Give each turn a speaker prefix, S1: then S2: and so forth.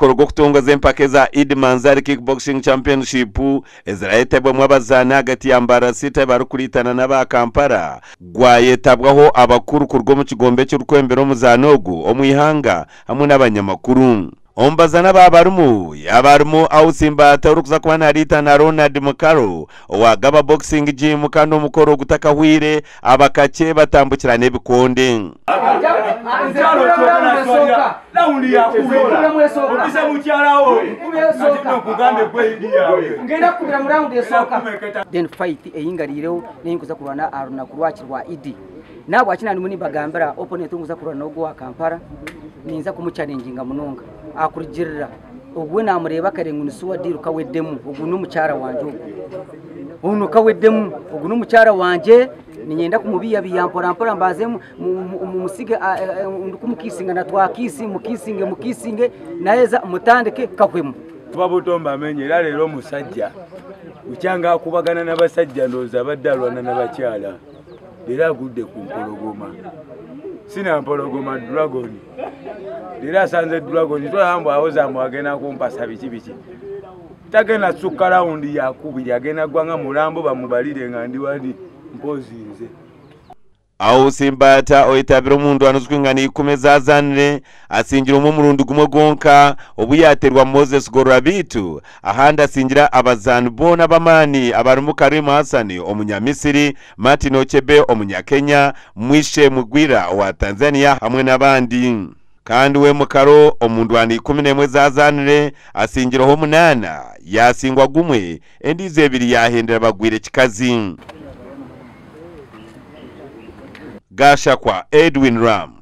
S1: Omukoro gw'okutongoza empaka eza Idd Manzari Kickboxing Championship ezirayetabwemu abazaani ahagati ya Mbarara City barikuriitana n'aba Kampala gwayetabwaho abakuru kuruga omu kigombe ekirikwembera omuzaani ogu omu ihanga hamwe n'abanyamakuru. Omu bazaani aba barimu yaaba harimu Ausi Mbaata orikuza kuba nariita na Ronald Mukaro owa Gaba Boxing Gym kandi omukoro gutakahwire abakakye batambukira n'ebikonde.
S2: Then fight ei ngariireho n'ei nkuza kurwana aha runaku rwaki rwa Idi. Nahabwaki naaba ndimu nimbagambira opponent ou nkuza kurwana n'ogwo owa Kampala ninza kumuchallenginga munonga ahakurugirira ogu we namureeba kare ngu ni sure deal kaweddemu ogu n'omukyara wangye ogu. Onu kaweddemu ogu n'omukyara wangye niinyenda kumubiiyabiiya mpora mpora mbanze musige ndikumukiisinga na twakiisi mukiisinge mukiisinge naaheza mutandike kahwemu.
S3: Kuba buto mbamenye era leero omusajja bukyanga akubagana n'abasajja ndowooza abadde alwana na bakyala leero agudde ku mpologoma sina mpologoma dragon leero asanze dragon tolaba mbu awoza mbu agenda kumpasa biki biki tagenda sukka rawundi yakubiri agenda gwanga mulambo bamubalire nga ndi wali mpozi nze.
S1: Aho Simbata oyetabire omu ndwano zirikwingana ikumi ezaazanire, asingirwemu omurundi gumwe gwonka obu yaateerwa Moses Gorurabiitu. Ahandi asingira abazaani boona ab'amaani abarimu Karim Hassan Omunyamisiri, Martin Ochebe Omunyakenya, Mwishe Mugwira owa Tanzania hamwe n'abandi. Kandi we Mukaro omu ndwano 11 ezaazaanire, asingireho munaana, yaasingwa gumwe, endiijo ebiri yaahendera bagwire kikazi. Gashakwa Edwin Ram.